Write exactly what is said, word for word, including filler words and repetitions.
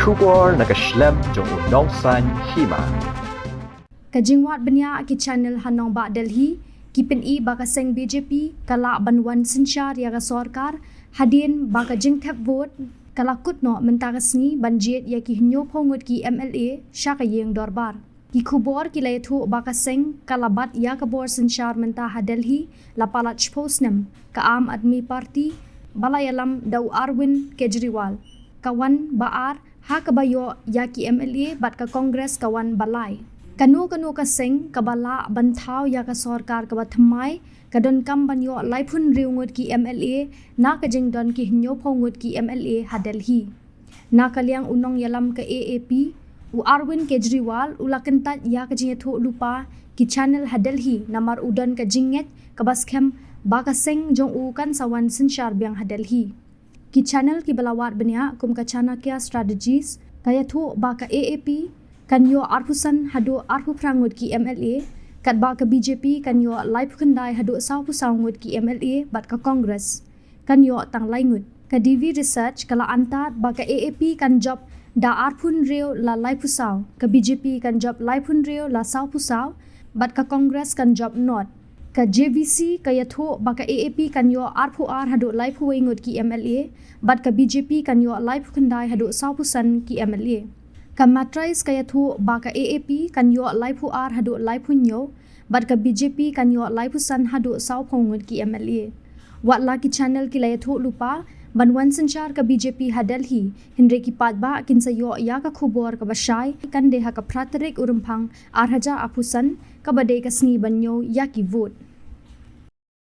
Khubor na ka shlem jong u nongsan hima. Ka jingwad bniah ki channel ha nongbah Delhi ki pyni ba ka seng B J P ka lah ban wan synshar ïa ka sorkar hadien ba ka jingthep vote ka la kut noh mynta ka sngi ban jied ïa ki hynñiewphew ngut ki M L A sha ka ïing dorbar. Ki khubor ki la ïathuh ba ka seng ka la bat ïa ka bor synshar mynta ha Delhi la palat shiphew snem. Ka Aam Aadmi Party ba la ïalam da u Arvind Kejriwal ka wan ba ar ha kaba ïoh ïa ki M L A bad ka Congress ka wan ba lai. Kano kano ka seng kaba lah ban thaw ïa ka sorkar kaba thymmai ka donkam ban ïoh laiphew hynriew ngut ki M L A na ka jingdon ki hynñiewphew ngut ki M L A ha Delhi. Na ka liang u nongïalam ka A A P, u Arvind Kejriwal u la kyntait ïa ka jingïathuh lypa ki channel ha Delhi namar u don ka jingngeit kaba skhem ba ka seng jong u kan sa wan synshar biang ha Delhi. Ki channel kiba la wad bniah kum ka Chanakya Strategies ka ïathuh ba ka A A P kan ïoh arphew san haduh arphew phra ngut ki M L A, katba ka B J P kan ïoh laiphew khyndai haduh sawphew saw ngut ki M L A bad ka Congress kan ïoh tang lai ngut. Ka D V Research ka la antad ba ka A A P kan jop da arphew hynriew la laiphew saw, ka B J P kan jop laiphew hynriew la sawphew saw, bad ka Congress kan jop not. Ka J V C ka ïathuh ba ka A A P kan ïoh arphew ar haduh laiphew wei ngut ki M L A, bad ka B J P kan ïoh laiphew khyndai haduh sawphew san ki M L A. Ka Matrais ka ïathuh ba ka A A P kan ïoh laiphew ar haduh laiphew hynñiew, bad ka B J P kan ïoh laiphew san haduh sawphew ngut ki M L A. Wat la ki channel ki la ïathuh lypa ban wan synshar ka B J P ha Delhi, hynrei ki paidbah kin sa ïoh ïa ka khubor kaba shai kan dei ha ka phra tarik u Rymphang ar hajar arphew san kaba dei ka sngi ban ñiew ïa ki vote.